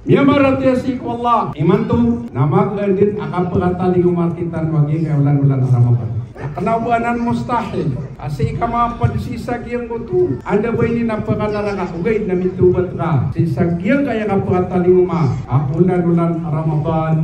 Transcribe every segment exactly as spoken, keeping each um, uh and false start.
Miyamaratiyaya sii ko Allah, imanto na magaan den a kapakatalingoma rektano a giyangkaya olan-olan a Ramadan. Na kena o ba anan mustahil a sii ka maped sii sa giyangkoto, anda ba ini na pekanaraka, ogaid na mitawbat ka sii sa giyangkaya kapakatalingoma a olan-olan a Ramadan.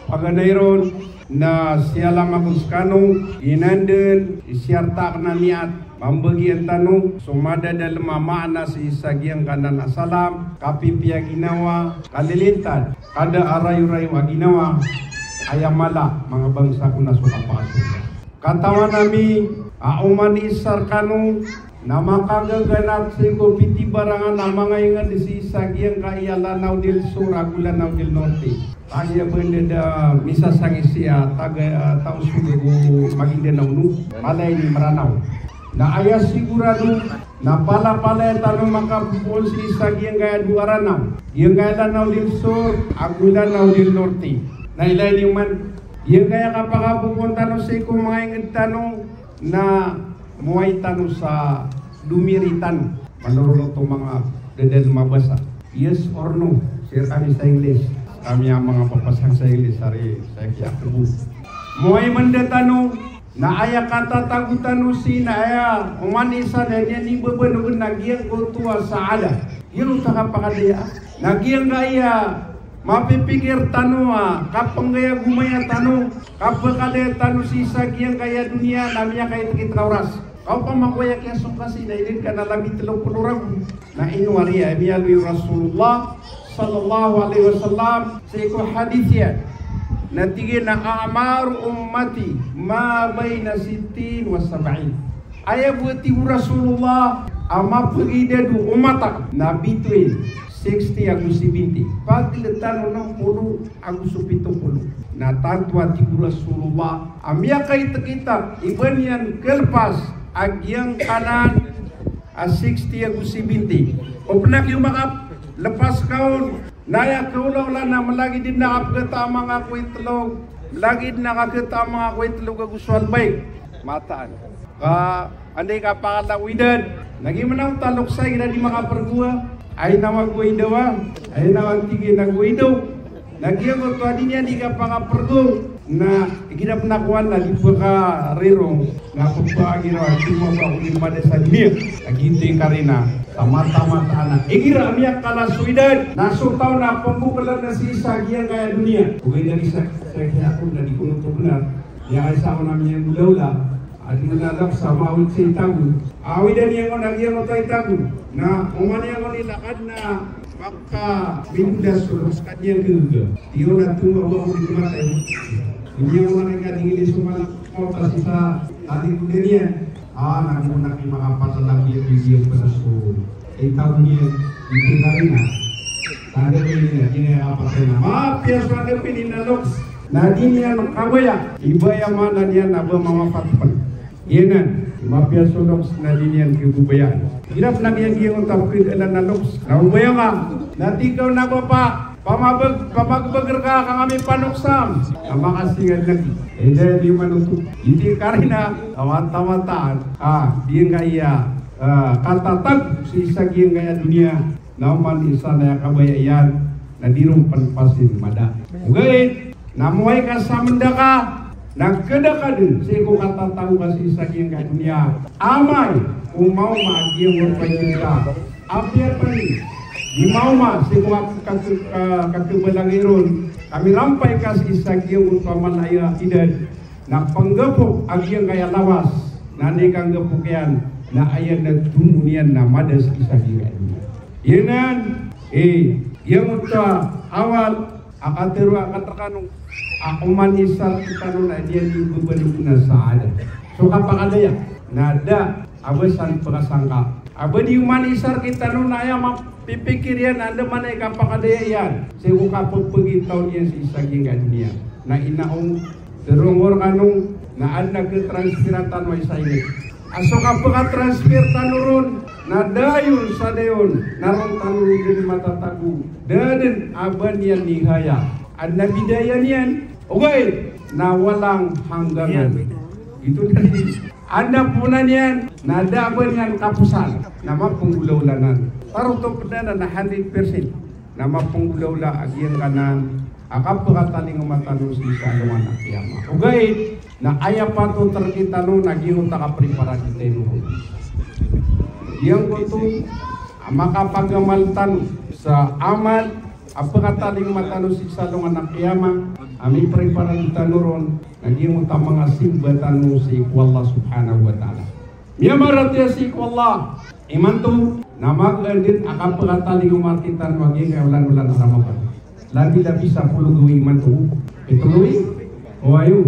Paganay ron na siyalam ako sekano, giyanan den i siyarta aken a niyat, mambagian tano so madadalem a maana sii sa giyangkanan a salam, kapipiya ginawa, kalilintad, kada a rayorayo a ginawa, aya mala, manga bangsa ko na so kapakasold. Katawan ami a oman i isa rekano na makagaganat sii ko pitibarangan a manga inged sii sa giyangkaya Lanao del Sur ago Lanao del Norte. Aya benda da misasangis iya taga, ah, tao Sug ago Maguindanao, no? Malay ni Meranaw. Na aya sigurado na palapalaya tano makapopoon sii sa giyangkaya dowa Ranao, giyangkaya Lanao del Sur ago Lanao del Norte. Na ilay niyo man, giyangkaya kapakapopoon tano sii ko manga inged tano na moway tano sa domiri tano. Manolot o manga dadalem a basa. Yes or no? Sii rekami sa English. Kami a manga papasang sa English, ari sa kiyakobo. Moway menda tano na aya katatago tano sii na aya oman i isa na niyan ibebenog na giyangkoto a saada. Giyangkoto a kapakadaya. Na giyangkaya mapipikir tano a kapenggay a gomaya tano, kapekadaya tano sii sa giyangkaya doniya na miyakaitekit a oras. Ka opama ko aya kiyasong ka sii na ilen ka na labi telo polo ragon. Na ino ari a miyaaloy o Rasulullah sallallahu alaihi wasallam sii ko hadith iyan. Na tig iyan a, "A'maru ummati ma baina sittin wa sab'in." Aya bo, tig o Rasulullah, a mapegidad o omat aken na between sixty ago seventy. Pagiled tano nem polo ago so pito polo. Na tanto a tig o Rasulullah a miyakaitekit i ba niyan kelepas a giyangkanan a sixty ago seventy. O pena kiyo makalepas ka on, na aya kaolaola na melagid den a kapegeta a manga koitlog, melagid den a kapegeta a manga koitlog ago so albaik. Mataan. Ka anda i kapakala o idad, na giya mena o taloks a igira di makapergo a, ay nawa go idawa, ay nawa tig iyan a go idaw. Na giyangkoto a di niyan di kapakapergo, na igira pena kowan na di pekarirong, na pepagira a di maba ko di mada sa doniya. Na giyoto i karina, tamata-mata anan. Igira a miyakala so idad, na so taw na pembokelen na sii sa giyangkaya doniya. Ogaid na di sa, sa kiyakon na di kono oto benar. Aya isa ko na miyanggolawla, a di na loks a maawid sa itago. Awid a niyan ko na giyangkoto a itago. Na oman iyan ko ni lakad na makamigodas so loks ka niyan kega. Di on a tumbaw a ko di matay. Di niyan ko na kadingili so mala, mawta sii sa tadi ko di niyan. Ah, na di ko na kimakapatalab iyan, di iyan penaso. Itaw niyan, ito na rin, ah. Tanda ko niyan, di niyan kapatay na. Mapiya so anda pinin a loks. Na di niyan kabaya. Ibaya maana niyan na ba mamapat pen. Iyanan, mapiya so loks na di niyan kibabayaan. Hirap na niyan giyangkoto a pekid a loks. Na obaya ka. Na tig ka na ba pa. Pamabeg, pamagbeg reka ka ngami panoksam. Na makasingad lagi. Ida di manoto. Iti karina, tawat-tawatan. Ah, di nga iya, ah, katatag sii sa giyangkaya doniya. Na oman i isa na aya kabaya iyan, na di ron pen pasin mada. Ogaid, na moway ka sa menda ka, na keda ka den sii ko katatago ka sii sa giyangkaya doniya. Amay ko maoma a giyangkoto a iped ka. Apiya pen di maoma sii ko ka, ka, ka, kakebalangay ron, ka mirampay ka sii sa giyangkoto a mala a idad, na penggepok a giyangkaya lawas, na anda i kanggepok iyan, na aya na tomo niyan na mada sii sa giyangkaya doniya. Iyanan, eh, giyangkoto a awal, a katero aken rekano, a oman i isa rekitano na di niyan di bebenog na saada. So kapakadaya, na da a ba san pekasangka. A ba di oman i isa rekitano na aya mapipikir iyan, anda man i kapakadaya iyan. Sii ko kapepegitaw niyan sii sa giyangkaya doniya. Na inaong, terongor kano, na aden a ketransferan tano a isa ini. A so kapekatransfer tano ron, na dayon sa dayon, na ron tano ron den matatago. Da den a ba niyan nihaya. Aden a bidaya niyan. Ogaid, na walang hangganan. Ito na rin. Anda po na niyan, na da ba niyan kaposan, na mapnggolaolanan. Tarotop da na hundred percent na mapnggolaola a giyangkanan a kapakatalingoma tano sii sa alongan a qiyamah. Ogaid na aya patot rkitano na giyangkoto a kaprepara di tano ron. Giyangkoto a makapagamal tano sa amal a pakatalingoma tano sii sa alongan a qiyamah, a miprepara di tano ron, na giyangkoto a manga simba tano sii ko Allah subhanahu wa ta'ala. Miyamaratiyaya sii ko Allah, imanto na magaan dn a kapakatalingoma rkitano a giyangkaya olan-olan a Ramadan. Labi-labi sapolo gawii imanto. Pito gawii? O, ayo.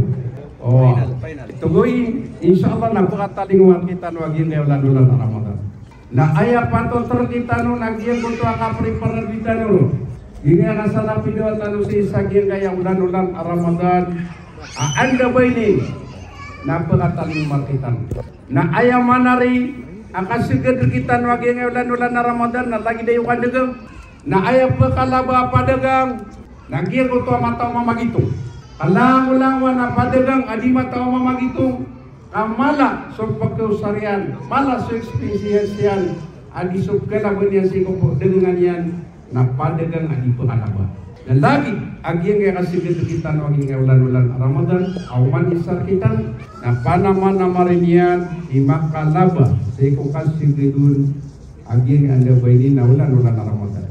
O, pito gawii, insha Allah na pakatalingoma rkitano a giyangkaya olan-olan a Ramadan. Na aya patot rkitano na giyangkoto a kaprepara di tano ron. Giyangkaya kasalapidawa tano sii sa giyangkaya olan-olan a Ramadan a anda ba ini na pakatalingoma rkitano. Na aya maana ri a kasgd rkitano a giyangkaya olan-olan a Ramadan na lagid a iyo kadagang. Na aya pkalaba a padagang na giyangkoto a mataw mamagitong. Kalangolangowan a padagang a di mataw mamagitong, ka mala so pkaosar iyan, mala so expenses iyan, a di so kalaba niyan sii ko pdagangan iyan, na padagang a di pkalaba. Na lagid a giyangkaya kasgd rkitano a giyangkaya olan-olan a Ramadan a oman isa rkitano, na panamanamar iyan i makalaba sii ko kasgd on a giyangkaya anda ba ini na olan-olan a Ramadan.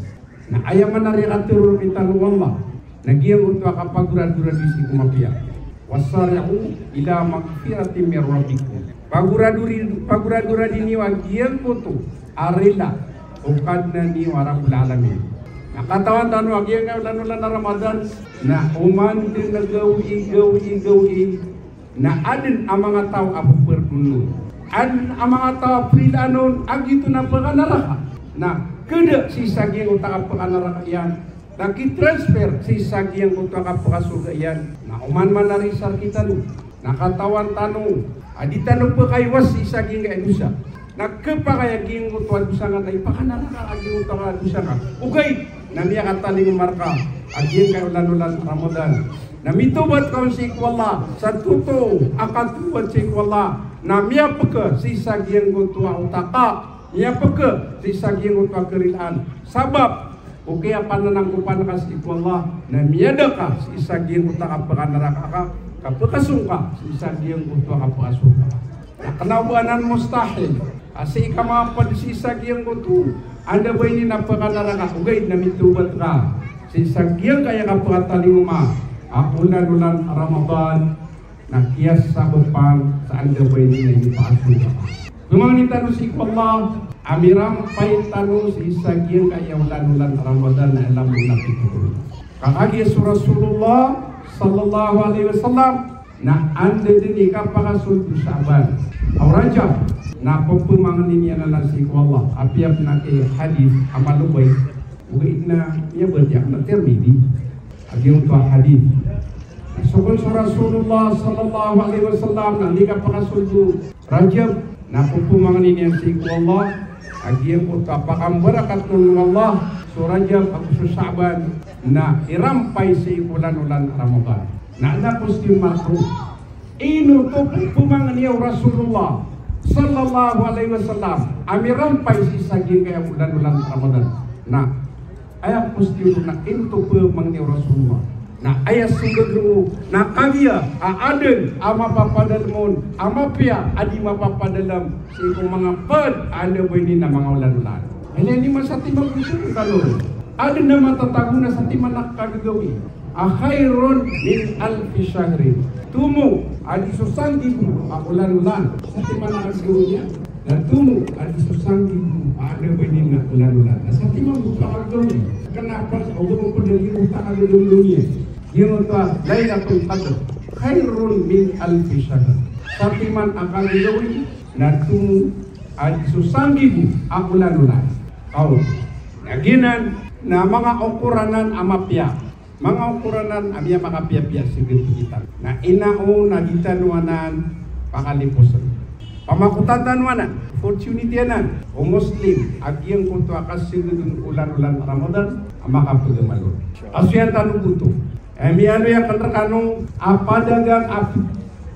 Na aya maana ri a katharo rkitano o Allah na giyangkoto a kapagoradoradi sii ko mapiya. Wasari'u ila maghfiratin min rabbikum. Pagoradori-, pagoradoradi niyo a giyangkoto a rila o Kadnan iyo a Rabbul Alamin. Na katawan tano a giyangkaya olan-olan a Ramadan na oman dn a gawii, gawii, gawii na adn a manga taw a pphrdn on, adn a manga taw a prilaan on a giyoto na pkanaraka. Na kda sii sa giyangkoto a kapkanaraka iyan, na kitransfer sii sa giyangkoto a kapkasorga iyan. Na oman maana ri sa rkitano na katawan tano a di tano pkaiwas sii sa giyangkaya dosa. Na khapakay a giyangkoto a dosa nga na ipakanaraka a giyangkoto a dosa nga. Ogaid na miyakatalingoma rka a giyangkaya olan-olan a Ramadan. Na mitawbat ka on sii ko Allah sa totoo a katawbat sii ko Allah. Na miyapk sii sa giyangkoto a otaka, miyapk sii sa giyangkoto a karilaan. Sabap o kiyapananangkopan ka sii ko Allah, na miyada ka sii sa giyangkoto a kapkanaraka ka, ka pkasong ka sii sa giyangkoto a kapkasorga ka. Na kna o ba anan mustahil a sii ka mapd sii sa giyangkoto anda ba ini na pkanaraka, ogaid na mitawbat ka sii sa giyangkaya kapkatalingoma a olan-olan a Ramadan, na kiyasabapan sa anda ba ini na ipakasorga ka. Pmangnin tano sii ko Allah a mirampay tano sii sa giyangkaya olan-olan a Ramadan na alam mo na pito. Ka kagiya so Rasulullah sallallahu alaihi wasallam na anda dn i kapakasold o Sha'ban aw Rajab na pphamangnin iyan anan sii ko Allah. Apiya pn a kay hadith a malobay, ogaid na miyabatiya akn a Tirmidhi a giyangkoto a hadith. Na so kon so Rasulullah sallallahu alaihi wasallam na anda i kapakasold o Rajab na pphamangnin iyan sii ko Allah a giyangkoto a pakambarakatn o Allah so Rajab ago so Sha'ban na irampay sii ko olan-olan a Ramadan. Na adn a question mark roo. Ino oto pphhamangnia o Rasulullah sallallahu alaihi wasallam a mirampay sii sa giyangkaya olan-olan a Ramadan? Na aya question na ino oto phamangnia o Rasulullah? Na aya sold roo na kagiya a adn a mapapadalm on a mapiya a di mapapadalm sii ko manga pd a anda ba ini na manga olan-olan. Aya ini masatiman ko so kano. Adn a matatago na satiman a kagagawii a khairun min alfi shahrin. Tomo a di so sanggibo a olan-olan. Satiman a kagagawii niyan na tomo a di so sanggibo a anda ba ini na olan-olan. Na satiman bo a kagagawii. Kna a pas, ogaid na pd a giyoto a kagagawii niyan. Giyoto a Lailatul Qadr. Khairun min alfi shahr. Satiman a kagagawii na tomo a di so sanggibo a olan-olan. Kaoto. Na giyanan na manga okoran anan a mapiya. Manga okoran anan a miyamakapiyapiya sii ko gii tano. Na ino on a di tano anan pakalipasn. Pamakotan tano anan, opportunity anan o Muslim a giyangkoto a kasgdn o olan-olan a Ramadan a makapagamal on. Pasoyan tano bo oto. Aya miyaaloy akn rkano a padagang a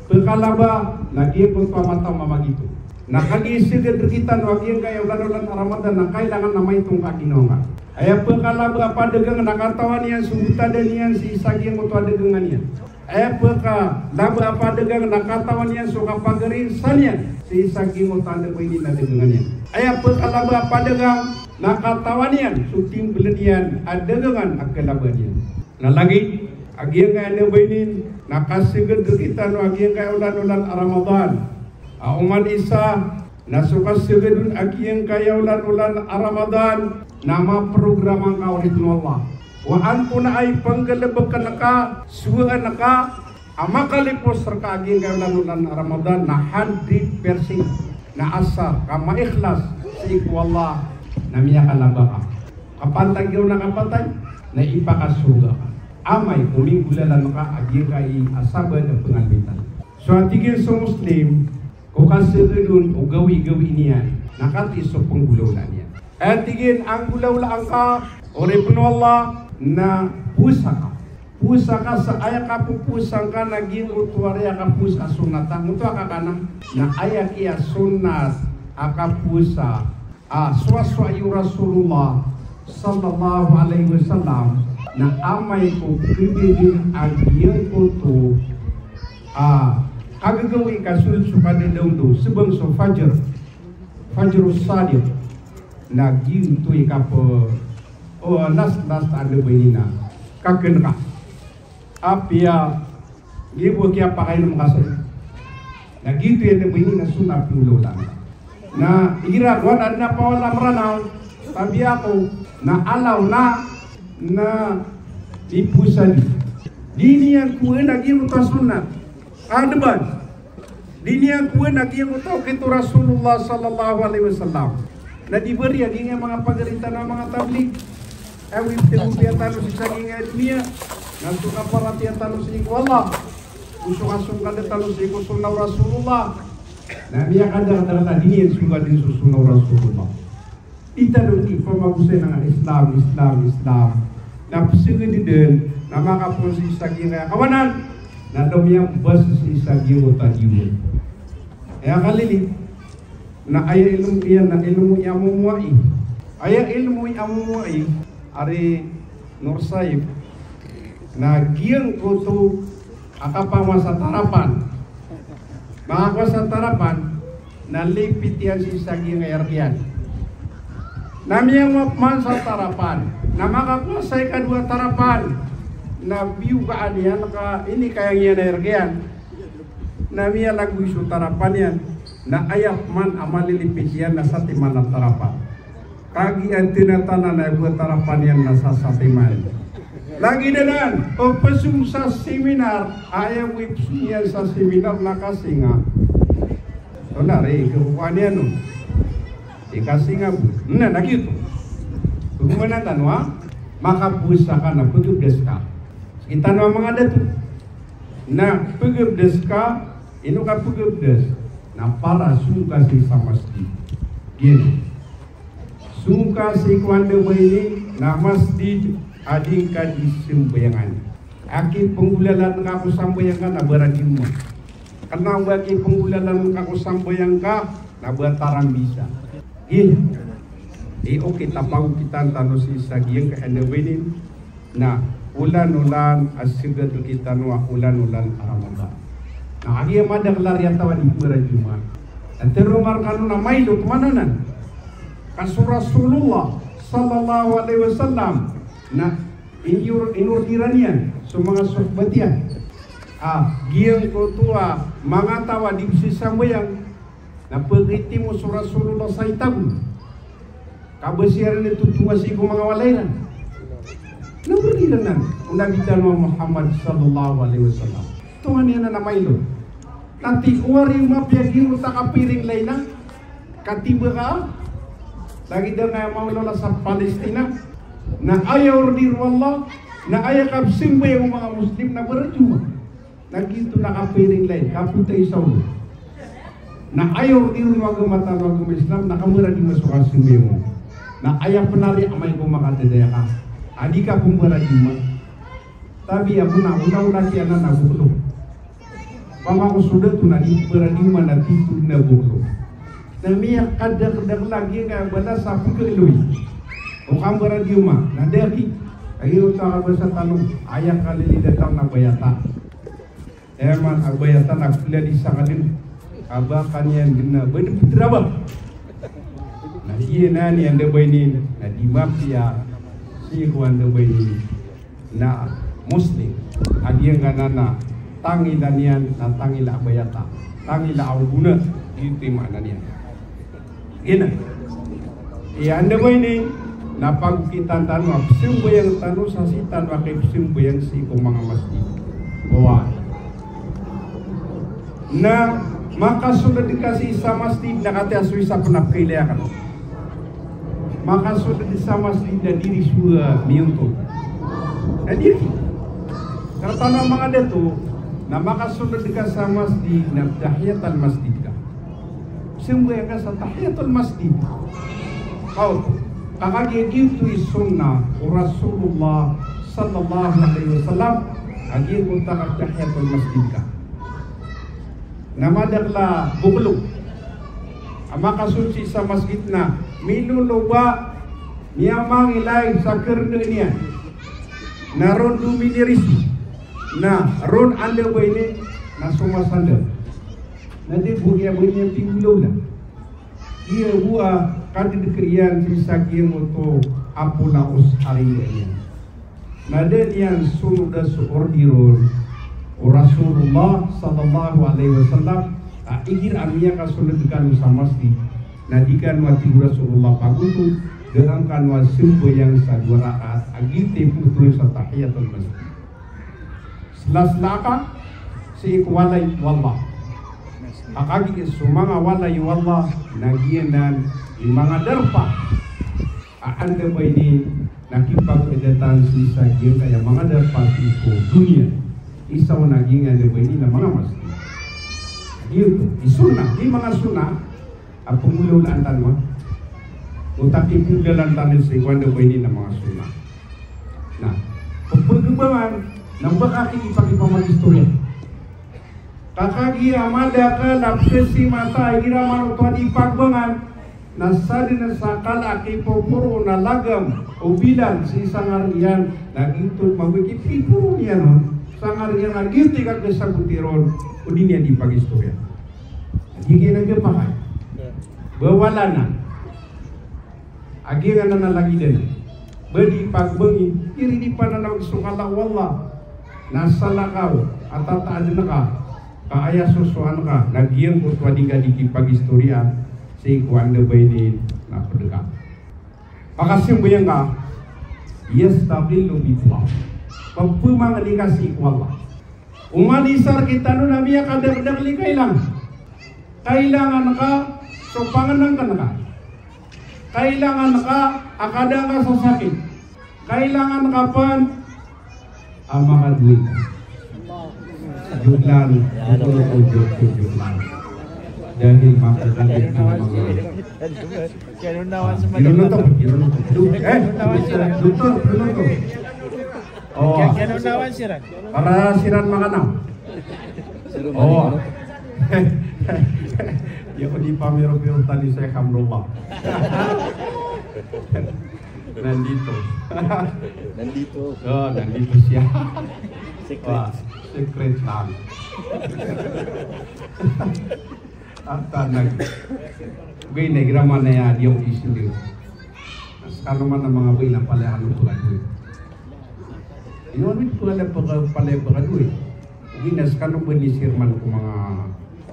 pkalaba na giyangkoto a mata a mamagito. Na kagiya isgd rktano a giyangkaya olan-olan a Ramadan na kailangan a maito ngka a ginawa ngka. Aya pkalaba a padagang na katawan iyan so btad iyan sii sa giyangkoto a dagangan iyan. Aya pkalaba a padagang na katawan iyan so kapagarisan iyan sii sa giyangkoto a dagangan iyan. Aya pkalaba a padagang na katawan iyan so timbl iyan a dagangan a kalaba niyan. Na lagid a giyangkaya a ba ini na kasgd rktano a giyangkaya olan-olan a Ramadan a oman isa na so kasgd on a giyangkaya olan-olan a Ramadan na maprograma ngka oripn o Allah. Wa antonaa i pnggalbkn ka, sowaan ka a makalipos rka a giyangkaya olan-olan a Ramadan na hundred percent na asar ka maikhlas sii ko Allah na miyakalaba ka. Kapantag iyo na kapantag na ipakasorga ka amay ko minggolalan ka a giyangkai a sabaad a pngalbtan. So a tig iyan so Muslim ko kasgd on o gawii-gawii niyan na katii so pnggolawla niyan. Aya tig iyan a nggolawlaan ka oripn o Allah na powasa ka. Powasa ka sa aya kapowasa ngka na giyangkoto a riya kapowasa a sonat a ngoto a kakana na aya kiya sonat a kapowasa a soasoai o Rasulullah sallallahu alaihi wasallam na amay ko kdadn a giyangkoto a kagagawii ka sold so kadadawn to sbang so fajr, fajrus sadiq, na giyoto i kap-, o, nas, nas ta anda ba ini na kakn ka. Apiya giyoto a kiyapakainom ka sa. Na giyoto i anda ba ini na sonat a pnggolawlaan. Na igira ko adn a pawala Mranaw, tabiya ko, na alaw na, na ipowasa di. Di niyan kowaan a giyoto a sonat. Adn ba di niyan kowaan a giyangkoto a okit o Rasulullah sallallahu alaihi wasallam. Na di bari a giyangkaya manga pagari tano a manga tablig. Aya wiptawpiya tano sii sa giyangkaya doniya na so kaparatiyaya tano sii ko Allah, go so kasongkad tano sii ko sunnah o Rasulullah. Na miyakadakdakl a di niyan songkadn so sunnah o Rasulullah. Di tano di pamagosay na Islam, Islam, Islam. Na psgd dn, na makapowasa sii sa giyangkaya kawanan, na da miyambasa sii sa giyangkoto a diwan. Aya kalilid na aya ilmo iyan na ilmo i amowai. Aya ilmo i amowai, ari Nur Saib, na giyangkoto a kapamasa tarapan. Makakowasa tarapan, na lipit iyan sii sa giyangkaya rk iyan. Na miyangop man sa tarapan, na makakowasa i kadowa tarapan, na biyogaan iyan ka inikayang iyan a rk iyan. Na miyalagoy so tarapan iyan, na aya pman a malilipit iyan na satiman a tarapan. Kagiya tinatanaan a bo a tarapan iyan na sasatiman. Lagid anan o pzong sa seminar, aya bo i pzong iyan sa seminar na kasinga. Onari, ikokowan iyan on. Ikasinga bo. Na, na giyoto. Pagomana tano a, makapowasa ka na pgabdas ka. Sktano a manga dato. Na pgabdas ka, ino ka pgabdas? Na para song ka sii sa masjid. Giyoto. Song ka sii ko anda ba ini na masjid a di ngka di sambayangan. A kipnggolalan ka ko sambayang ka na ba radioman. Kna o ba kipnggolalan ka ko sambayang ka na ba tarambisa. Giya i okit a pagokitan tano sii sa giyangkaya anda ba ini na olan-olan a sgd rktano a olan-olan a Ramadan. Na kagiya madakl a riya taw a di pmbarajuma. Na tharoon ka rkano na mailot man anan. Ka so Rasulullah sallallahu alaihi wasallam na inor-, inordiran iyan so manga sohbat iyan a giyangkoto a manga taw a di pzisambayang na pkitimo so Rasulullah sa itago. Ka ba siran i totonga sii ko manga walay iran. Na ordiran anan o Nabi tano a Muhammad sallallahu alaihi wasallam. Tongan iyan anan a mailot. Na tig o ari o mapiya giyangkoto a kapiring lay na katiba ka. Lagid angkaya mawlawla sa Palestina. Na aya ordir o Allah, na aya kapzambayang o manga Muslim na barajuma. Na giyoto na kapiring lay, kapotay sa olo. Na aya ordir o agama tano a agama Islam, na kamarajuma so kasambayang on. Na aya pn ari amay ko makadadaya ka a di ka pmbarajuma. Tabiya ko na, ona-ona kiyanan a boklo. Pamakosoda oto na di baradioma na tito dn a boklo. Na miyakadakdakl a giyangkaya balas a pkhaaloy o kambaradioma na daki. Aya oto a kabasa tano, aya kalilidatan a bayata. Aya man a bayata na pkhaladi sa kadn a ba kaniyan dn a ba dn ptraba. Na giyanan i anda ba ini na di mapiya sii ko anda ba ini na Muslim a giyangkanan a tangila niyan na tangila a bayata, tangila a awgona, giyoto i maana niyan. Giyanan. Aya anda ba ini na pagokitan tano a pzambayang tano sa sii tano a kipzambayang sii ko manga masjid. Oway. Na makasold ka sii sa masjid na katii a so isa pn a pkhailay akn. Makasold sa masjid na di ri so, ah, miyontol. Na di ri. Kna tano a manga dato, na makasold ka sa masjid na tahiyatul masjid ka. Sambayang ka sa tahiyatul masjid. Kaoto, ka kagiya giyoto i sunnah o Rasulullah sallallahu alaihi wasallam, a giyangkoto a tahiyatul masjid ka. Na madakl a boklo a makasold sii sa masjid na miloloba, miyamangilay sa kardaan iyan. Na ron dominirisi. Na ron anda ba ini na somasandal. Na di bo kiya ba niyan pinggolawla. Giya bo a kadadakl iyan sii sa giyangkoto a polaos a riga iyan. Na da niyan sonod a so order o Rasulullah sallallahu alaihi wasallam, a igira a miyakasold kano sa masjid, na di kano a tig o Rasulullah pagoto, da angkano a sambayang sa dowa rakaat a giyoto i photoon sa tahiyatul masjid. Slasla ka sii ko walay o Allah. A kagiya so manga walay o Allah na giyanan i manga darpa a anda ba ini na kipagidatan sii sa giyangkaya manga darpa sii ko doniya. Isa on a giyangkaya anda ba ini na manga masjid. Giyoto i sunnah, di manga sunnah a pnggolawlaan tano a. Oto a pnggolawalaan tano sii ko anda ba ini na manga sunnah. Na pphagabangan na ba ka kipakipamagistoriya. Ka kagiya madakl a pkhasimata igira man oto a di pagbangan, na sadn sa kala a kipoporo na lagam o bilal sii sa ngar iyan, na giyoto mambo i kipiporo niyan on sa ngar iyan a giyoto i kakasaboti ron, o di niyan di pagistoriya. Di giyanan di pakay. Ba wala na. A giyanan a lagid anan. Ba di pagbangi, iri di pananawag so kala o Allah. Na salakaw a tataadn ka, ka aya sosoan ka, na giyangkoto a di ka di kipagistoriya sii ko anda ba ini na pd ka. Makasambayang ka, yastaghillu bi Allah. Pphmangni ka sii ko Allah. Oman i isa rktano na miyakadakdakl i kailangan. Kailangan ka so pangnngkn ka. Kailangan ka a kada ka sa sakit. Kailangan ka pn a makadowa. Joke lang, joke lang, joke, joke lang. Dahil makakadakdakl na manga Kaya naman sa Inonoto, inonoto. Eh, doktor, inonoto. Oh. Kaya naman siran. Para siran makanaw. Oh. Aya ko di pamiro-piro tano i Sheikh Amrullah. Nandito. Nandito. Oh, nandito siya. Secret. Wah, secret lang. Atanag. Ogaid na igira man aya di ako isuli. Skano man a manga bai na palaya ano pagaduay. Ino ano ito palaya paga-, palaya pagaduay. Ogaid na skano ba ni sir man ko manga,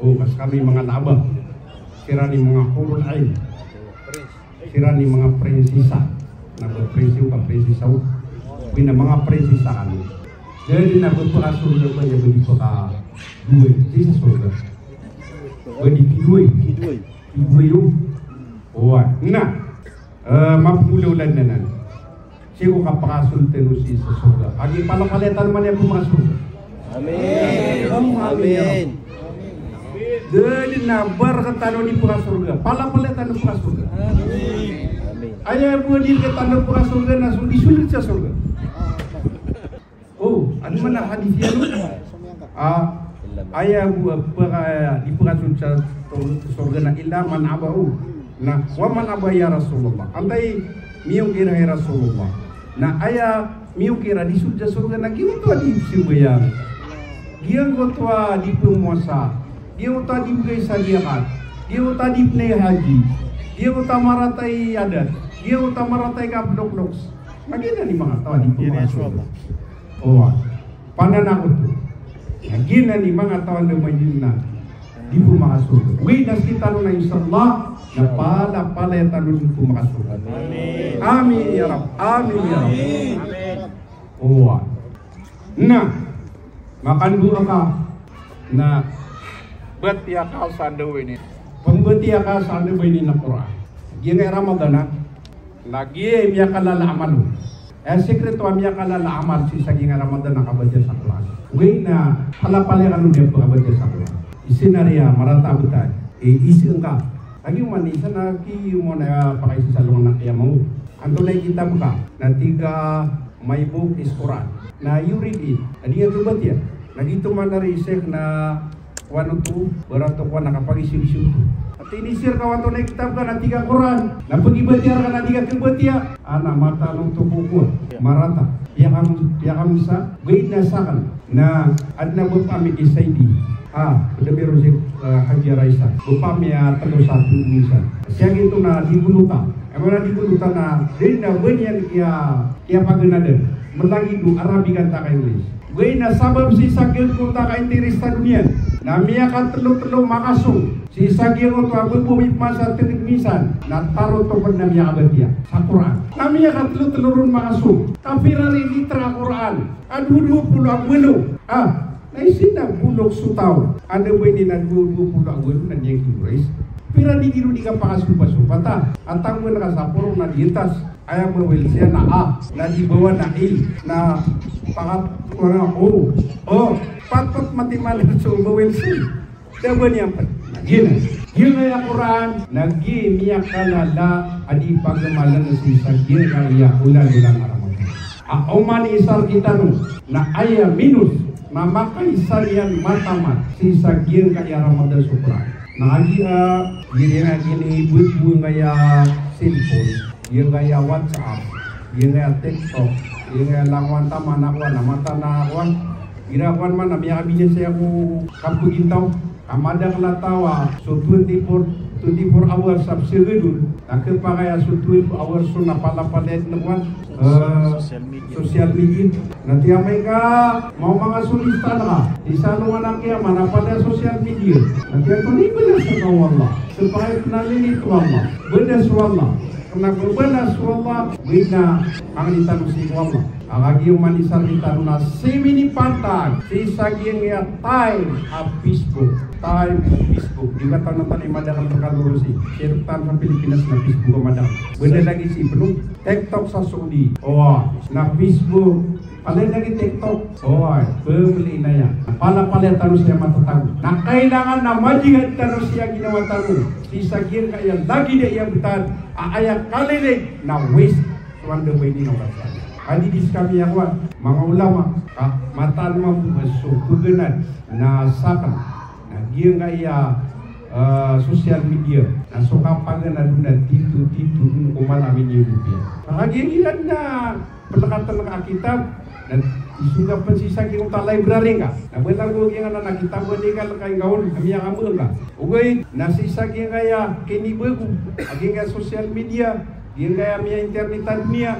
o, ka skano i manga laba. Siran i manga hurul ain. Siran i manga prinsisa. Na ba prinsi o ka prinsisa o. Ogaid na manga prinsisa kano. Jadi na ba pakasorga ba aya ba di pakaduay. Di sa sorga. Ba di kiduay. Kiduay. Kiduay o. Oway. Na. Eh, mapmolawlaan anan. Sii ko kapakasold tano sii sa sorga. Kagiya palapalaya tano man iyan ko manga sorga. Amin. Amin. Dn a ba rktano di pakasorga. Palapalaya tano pakasorga. Amin. Aya bo di rktano pakasorga na so di sold sa sorga. O, anda Mana hadith iyan? Ah, aya bo a paka, di pakasold sa tor-, sorga na illa man aba. Na wa man aba ya Rasulullah? Antai miyokir hay Rasulullah? Na aya miyokir a di sold sa sorga na giyoto a di pzambayang, giyoto a di pmowasa, giyoto a di mbgay sa zakat, giyoto a di pnay haji, giyoto a marata i adat, giyoto a marata i kapdokdok. Na giyanan i manga taw a di pmowasa. Oway. Pananakoto. Na giyanan i manga taw a da maidina di pmakasold. Oway, na sktano na insha Allah, na palapalaya tano di pmakasold. Amin. Amin ya Rabb. Amin ya Rabb. Amin. Oway. Na, makandoa ka, na batiya ka sa anda ba ini. Pmbatiya ka sa anda ba ini na Qur'an. Giyangkai Ramadan, ha? Na giya i miyakalala amal. Eh, sikreto a miyakalala amal sii sa giyangkai Ramadan na kabatiya sa Qur'an. Oway na palapalaya kano di pkabatiya sa Qur'an. Isa na riya marata a btad. Eh, isa ngka. Lagid oman isa na ki, oman na pakaisa sa alongan a qiyam. Antonaa i kitab ka? Na tig ka, "My book is Quran." Na you read it. Na di ngka kabatiya. Na giyoto man ari Sheikh na kowan oto, barato kowan a kapagisiw-isiw oto. Ati ini sir ka, antonaa i kitab ka? Na tig ka Quran. Na pagibatiya rka na di ka kabatiya. Ana, mataan oto ko kowan. Marata. Piyakam-, piyakamsa. Oway na sakn. Na adn a bapa ami ki Saidi. Ah, pd ami roo si, eh, Haji Raisa. Bapa ami a tlo sa tlo minsan. Sii giyoto na di gonota. Aya maana di gonota na, di na ba niyan kiya, kiyapaganadn. Mlagid o Arabic antaa ka English. Oway na sabap sii sa giyangkoto a ka-interest a doniya, na miyakatlo-tlo makasong sii sa giyangkoto a babo mipmasa tgd minsan, na tarotop na miyakabatiya sa Qur'an. Na miyakatlo-tlo ron makasong. Ka pira i litra a Qur'an? A dowa-dowa polo ago walo. Ah, na isa na bolok so taw. Anda ba ini na dowa-dowa polo ago walo na niyan kiborais? Pira di giro di kapakasopasopat a, a tanggol ka sa porong na di entas. Aya bawel siya na a, na di bawa na i, na pakat, na o. O, patot matimal so bawel siya. Da ba niyan pd. Na giya, giya aya Qur'an, na giya miyakalala a di pagamalan sii sa giyangkaya olan-olan a Ramadan. A oman i isa rktano, na aya minos, na makaisa niyan matamat sii sa giyangkaya Ramadan so Qur'an. Na agi a, giyangkaya, giyangkaya cellphone, giyangkaya WhatsApp, giyangkaya TikTok, giyangkaya langowan taman a kowan, a mataan a kowan. Igira kowan man a miyakabinasa ko kapagintaw. Ka madakl a taw a so twenty-four, twenty-four hours a pzagadon, na khapakay a so twelve hours on na palapalaya dn kowan, eh, social media. Na tig a amay ka maoma nga so listaan ka sii sa alongan a qiyamah na palaya social media. Na tig a antonaa i balas rka o Allah? Khapakay pn a lilito o Allah. Balas o Allah. Kna pbalas o Allah, oway na pangnin tano sii ko Allah. Ka kagiya oman i isa rktano na sii minipantag sii sa giyangkaya time a Facebook. Time a Facebook. Di ba tano tano i madakl a kalorosi. Sii rktano sa Pilipinas na Facebook a madakl. Beda lagi sii pn o TikTok sa Saudi. Oway, na Facebook. Palaya lagi TikTok. Oway, pmlina iyan. Palapalaya tano sii a matatago. Na kailangan na madihad tano sii a ginawa tano. Sii sa giyangkaya lagid a aya btad a aya kalilig na waste. So anda ba ini na oras. Adi di skami a kowan, manga ulama, ka mataan mambo a so pganad na sakn na giyangkaya, eh, social media, na so kapaganad on na tito, tito, ko mala a miniyodopiya. Ka kagiya iran na plkatn ka a kitab, na isongga pn sii sa giyangkoto a library ngka. Na bala go giyangkanan a kitab a di ka lkay ngka on, a miyakambn ka. Ogaid na sii sa giyangkaya kinibago a giyangkaya social media, giyangkaya miya-internet a doniya,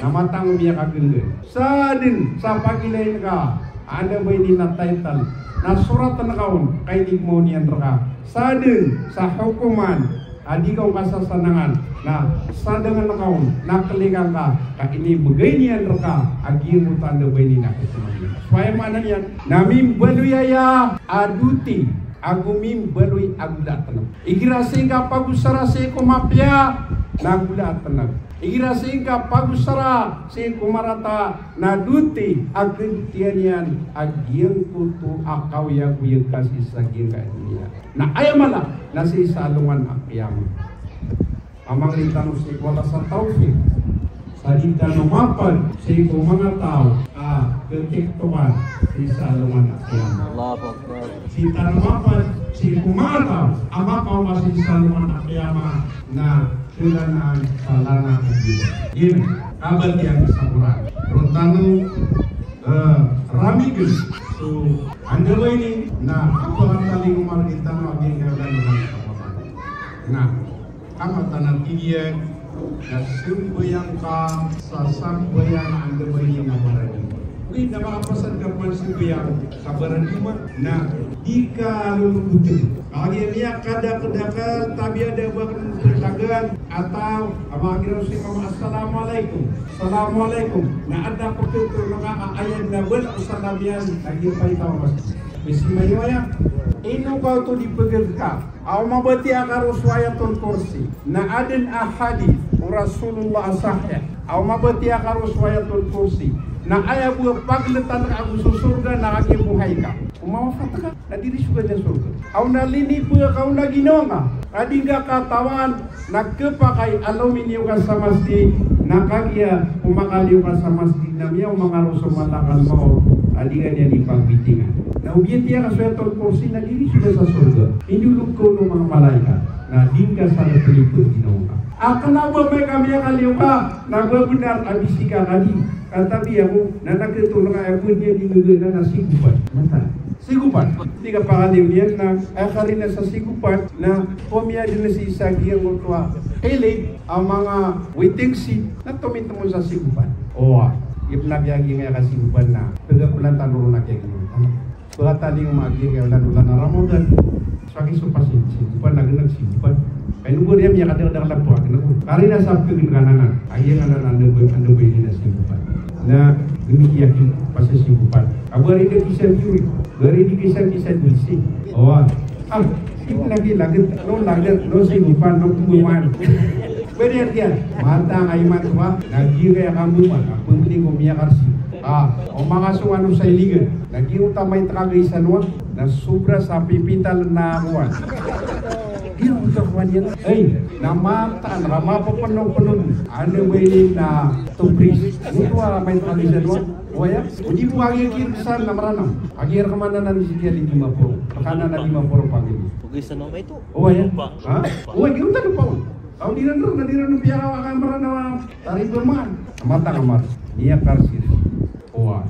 na mataan o miyakagnggan. Sadn sa pagilain ka, anda ba ini na title, na soratn ka on, kainigmaw niyan rka. Sadn sa hokoman a di ka on kasasanangan, na sadn ka on, na klikan ka, ka inibgay niyan rka a giyangkoto a anda ba ini na hokoman. So aya maana niyan na mimbaloy aya a doti ago mimbaloy a gola a tnb. Igira sii ngka pagosara sii ko mapiya, na gola a tnb. Igira sii ngka pagosara sii ko marata, na doti a khadotiya niyan a giyangkoto a kaoyagoyag ka sii sa giyangkaya doniya. Na aya mala na sii sa alongan a qiyamah. Pamangnin tano sii ko Allah sa tawfiq. Sa di tano mapd sii ko manga taw a Ketiktokan sii sa alongan a qiyamah. Allahu Akbar. Sii tano mapd sii ko manga taw a makaoma sii sa alongan a qiyamah na khalanaan sa lanang a diyawad. Giyanan, kabatiya sa Qur'an. Ron tano, eh, ramign so anda ba ini na kapakatalingoma rktano a giyangkaya a lanang a qiyamah. Na Ka mataan a tig iyan na sambayang ka sa sambayang a anda ba ini na baradiman. Ogaid na makapasad ka pman sambayang sa baradiman na di ka lolobotn. Kagiya miyakadakdakl, tabiya da ba kn ptagan a taw a makagiraw sii ko mama, "Assalamu alaikum. Assalamu alaikum." Na adn a pkhatharo ka a aya dn a bala o salam iyan na giya paitaw a masgit. Misimayo aya. Ino ka oto di pgr ka. Aw mabatiya ka roo so Ayatul Kursi, na adn a hadith o Rasulullah a sahih. Aw mabatiya ka roo so Ayatul Kursi, na aya bo a pagltan ka ago so sorga na kagiya bo hay ka. O mawafat ka, na di ri sogan sa sorga. Aw na linipg ka o na ginawa ngka a di ngka katawan, na khapakay a lominiyo ka sa masgit, na kagiya ko makaliyo ka sa masgit na miyaoma nga roo so malakal mawt a di ka niyan ipagbitingan. Na o biyatiya ka so Ayatul Kursi na di ri sogan sa sorga. Indolog ka on o manga malaikat, na di ngka sa lipd ginawa ngka. A kna o ba amay ka miyakaliyo ka, na ba bnar a bisi ka kadi. Ka tabiya ko, na nakatolong ka, aya bo niyan di nggaga na sigopan. Mataan. Sigopan. Di ka pakaliyo niyan na, aya karina sa sigopan, na komiyadn sii sa giyangkoto a kilid a manga waiting shed, na tomitmo sa sigopan. Owa, ipn a giyangkaya kasigopan na pagakolan tano ron a giyangkaya. Pkatalingoma a giyangkaya olan-olan a Ramadan. So aki so pasin, sigopan na gnk sigopan. Ka ino bo riya miyakadakdakl a pwak na ko. Karina sa pkhagnk anan. A giyangkanan a anda ba, anda ba ini na sigopan. Na gnk iya ki, pasa sigopan. Ka ba ri di kisa biyoy. Ba ri di kisa, kisa dulsi. Owa. Ah, sii na ki lagid, no lagid, no sigopan, no pmbamaan. Ba ri a giya, mataan a iman to ba, na giyangkaya kambamaan, a pmbli ko miyakarsi. Ah, o manga so ano sa iligan, na giyoto a maito ka gaisan wa, na sobra sa pipintal na kowan. Giyoto kowan iyan. Ay, na mataan, ra mapapnopnon. Anda ba ini na toothbrush. Giyoto a maito ka gaisan wa. Oway, o di bo kagiya kiyagisan na Mranaw. Kagiya rkman anan sii kiya lima polo. Rkman anan lima polo pagini. Ogaid sa nama ito. Oway. Ha? Oway, giyoto a paon. Aw di ran ron, na di ran piyakawa ka Mranaw a taribaman. Mataan a mar. Niya karsiri. Oway.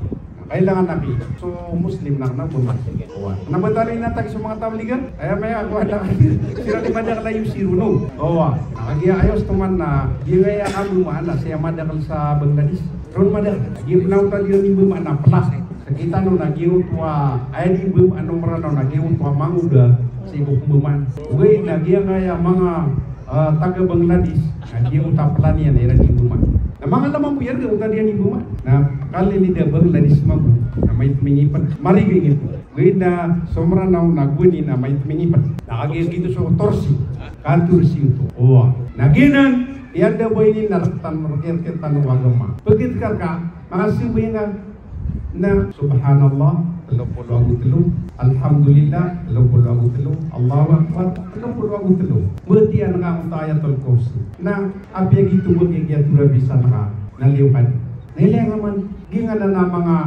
Kailangan na ki. So Muslim na kna o ba Muslim. Oway. Na ba tano inataki so manga tabligan? Aya maya ako anak. Sira di madakl a iyo si Rono. Oway. Na kagiya ayos toman na giyangkaya a kambamaan na siya madakl sa Bangladesh. Ron madakl. Giya pn a oto a di ran imbamaan na plas. Sa kitano na giyoto a, aya di imbamaan o Mranaw na giyoto a mangoda sii ko pmbamaan. Ogaid na giyangkaya manga, ah, taga Bangladesh, na giyoto a plan iyan a iran imbamaan. Na manga lamambo iyan giyoto a di iran imbamaan. Na kalilid a Bangladesh mambo, na maito mingipn. Marigi ngipn. Ogaid na so Mranaw na gowani na maito mingipn. Na kagiya giyoto so torsi. Katorsi oto. Owa. Na giyanan, aya anda ba ini na rktano, rktano o agama. Pagit ka rka, Manga simba iyan na, Subhanallah, tlo polo ago tlo, Alhamdulillah, tlo polo ago tlo, Allahu Akbar, tlo polo ago tlo. Batiya ngka angkoto a Ayatul Kursi. Na apiya giyoto bo a giya tora bisan ka, na liyo ka. Na ilay ngka man, giyanan a manga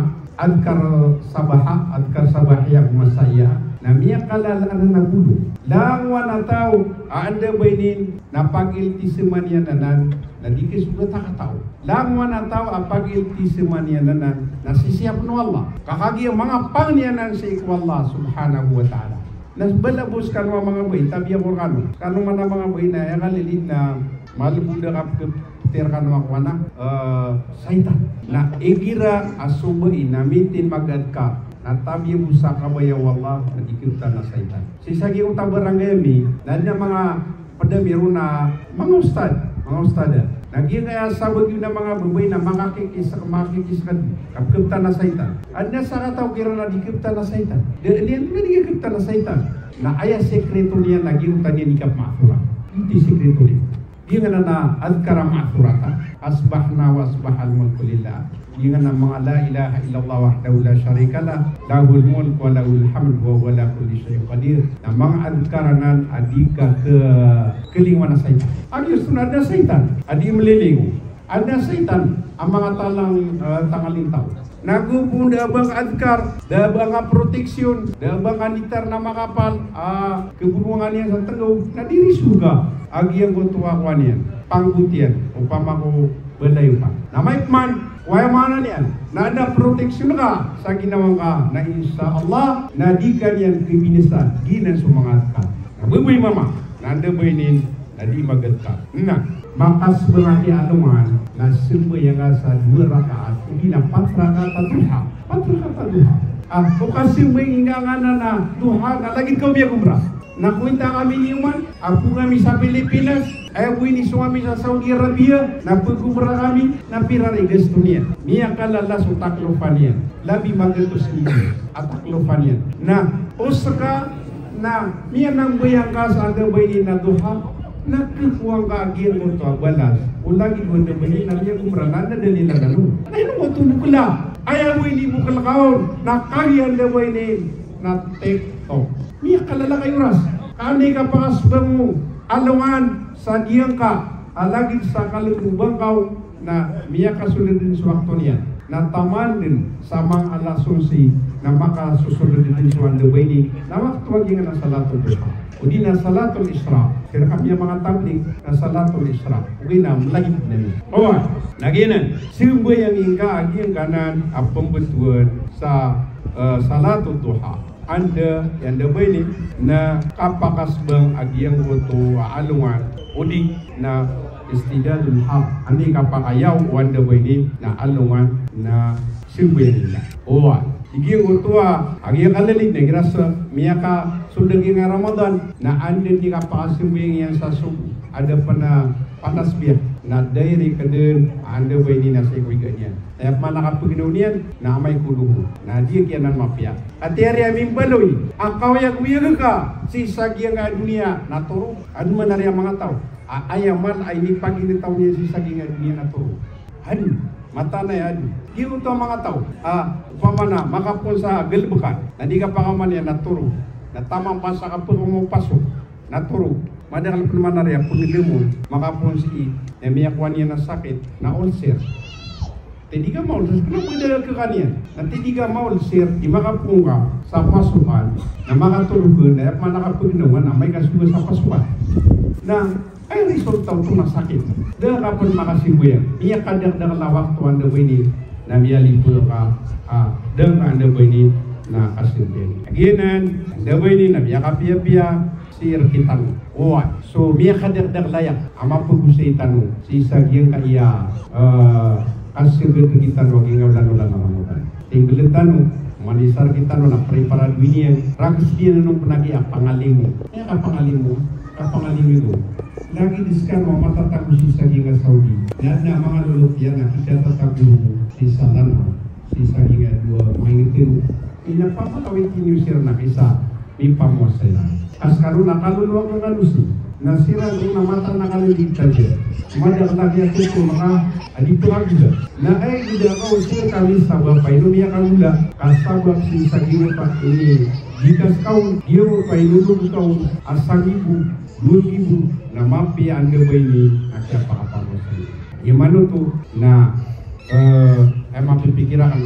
adhkar sabaha, adhkar sabahiya ago masaiya, na miyakalalan anan a bolo. Langowan a taw a anda ba ini na pagiltisaman iyan anan, na di kasogat a kataw. Langowan a taw a pagiltisaman iyan anan, na sisiyapn o Allah. Ka kagiya manga pangni anan sii ko Allah subhanahu wa ta'ala. Na bala bo skano a manga bai, tabiya ko rkano. Skano man a manga bai na aya kalilid na malbod a kaptir kano a kowan a, eh, saitan. Na igira a so bai na mitin mag-adhkar, na tabiya bo sa kabaya o Allah, na di keptan a saitan. Sii sa giyoto a barangay ami, na adn a manga pd ami ron a manga ustad, manga ustada. Na giyangkaya sabagi na manga babay na makakikis, makakikis ka di, kapkeptan a saitan. Adn a sakataw kiran a di keptan a saitan. Da, di, di, di keptan a saitan. Na aya sikreto niyan na giyoto a niyan di kapmaasura. Giyoto i sikreto niyan. Giyanan a adhkar a maasura ta. Asbahna wa asbahal mulku lillah. Giyanan a manga la ilaha illallah wahdahu la sharika lah, lahul mulku wa lahul hamdu wa huwa ala kulli shay'in qadir. Na manga adhkar anan a di ka ke-, kelingowan a saitan. Agi sunnah a saitan a di melilingo. Adn a saitan a manga talang, eh, tangalintaw. Na go bo da a ba ngka adhkar, da a ba ngka proteksyon, da a ba ngka nitar na makapal a keborongan iyan sa tenggaw, na di ri sorga a giyangkoto a kowan iyan, panggotiyan, opama ko balayoka. Na amay pman, oway, maana niyan na da a proteksyon ka sa ginawa ngka, na insha Allah na di ka niyan kebinasa giyanan so manga adhkar. Na babay mama, na anda ba ini na di magadhkar. Na makasbang a giya alongan na sambayang ka sa dowa rakaat, odi na pat rakaat a duha. Pat rakaat a duha. Ah, o kasambayang ingka nganan a duha na lagid ka o miyagomra. Na kowinta kami niyo man, ago kami sa Pilipinas, aya bo ini so kami sa Saudi Arabia, na pegomra kami, na pira ri gasto niyan. Miyakalala so taklofa niyan. Labi magatos niyan a taklofa niyan. Na o seka na miyanambayang ka sa anda ba ini na duha, na kekowa ngka a giyangkoto a balas o lagid o anda ba ini na miyagomra, na anda dalil a gano? Na ino oto bo kala aya bo ini bo kalakaon na kagiya anda ba ini na TikTok. Miyakalala ka i oras. Ka anda i kapakasbang o alongan sa giyangka a lagid sa kalendo bangkaw, na miyakasold den so wakto niyan. Na taman den sa manga alas onse na makasosold den so anda ba ini na wakto a giyangkanan a salatul duha, odi na salatul ishraq. Sii rka miya manga tablig na salatul ishraq. Ogaid na lagid den. Oway, na giyanan, sambayang ingka a giyangkanan a pembetowan sa, eh, salatul duha. Anda, anda ba ini na kapakasbang a giyangkoto a alongan, odi na istidadul har. Anda i kapakayaw o anda ba ini na alongan na sambayang ingka. Oway, giyangkoto a, a giyangkanan a lagid na igira sa miyakasold a giyangkai a Ramadan, na anda i kapakasambayang iyan sa sobo, anda pn a patasbih, na direct den a anda ba ini na sii ko iga niyan. Na aya pman a kapegnaw niyan na amay ko dohor. Na di kiyanan mapiya. Ati ari a mimbaloy a kaoyagoyag ka sii sa giyangkai a doniya na toro. Adn man ari a manga taw a aya mala a inipagilitaw niyan sii sa giyangkai a doniya na toro. Adn, mataan a adn. Giyoto a manga taw a opama na makapoon sa galbkan, na di kapakaoma niyan na toro. Na taman pn sa kapekaoma o pasok na toro. Madakl pn man ari a pengedam on, makapoon sii, na miyakowa niyan a sakit na ulcer. Tig iyan a maulcer, kna ba da a kekaniyan. Na tig iyan a maulcer, di makapoon ka sa pasokan, na makatoro ka, na aya pman a kapegnawan na amay ka sowa sa pasokan. Na aya resulta oto na sakit. Da ka pn makasambayang. Miyakadakdakl a wakto anda ba ini na miyalipa ka, ah, da ka anda ba ini na kasambayang. Giyanan, anda ba ini na miyakapiyapiya sii rktano. Oway, so miyakadakdakl a aya a mapagosay tano sii sa giyangkaya, eh, kasagad rktano a giyangkai a olan-olan a Ramadan. Tinggaln tano, manisar rktano na preparado iyan, rakhs iyan on pn a giya pangalimo. Aya kapangalimo, kapangalimo ito. Lagid skano a matatago sii sa giyangkai a Saudi. Na adn a manga lolot iyan a kikatatago sii sa Lanao, sii sa giyangkai a dowa, manga ingd tano. Ina pamakawi tiniyo siran a kisa mipamowasa iran. Ka skano na kalolowa ka ngka dosi. Na siran on na mataan a kalilid tano. Madakl a giya totol ka a di pkagola. Na aya gida ka o sii rkami sabap a ino miyakagola. Ka sabap sii sa giyangkoto a ini. Di ka skano, giyangkoto a inolog ka on a sangibo, dowa nggibo, na mapiya anda ba ini a kiyapakapamowasa iyan. Aya manoto na, eh, aya mapipikir akn,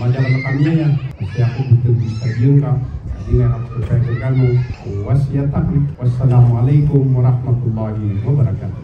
madakl a kami aya, sii ako bo tagoi sa giyangka, di nga ako sa giyangkano, wasiyat akn. Wassalamu alaikum warahmatullahi wabarakatuh.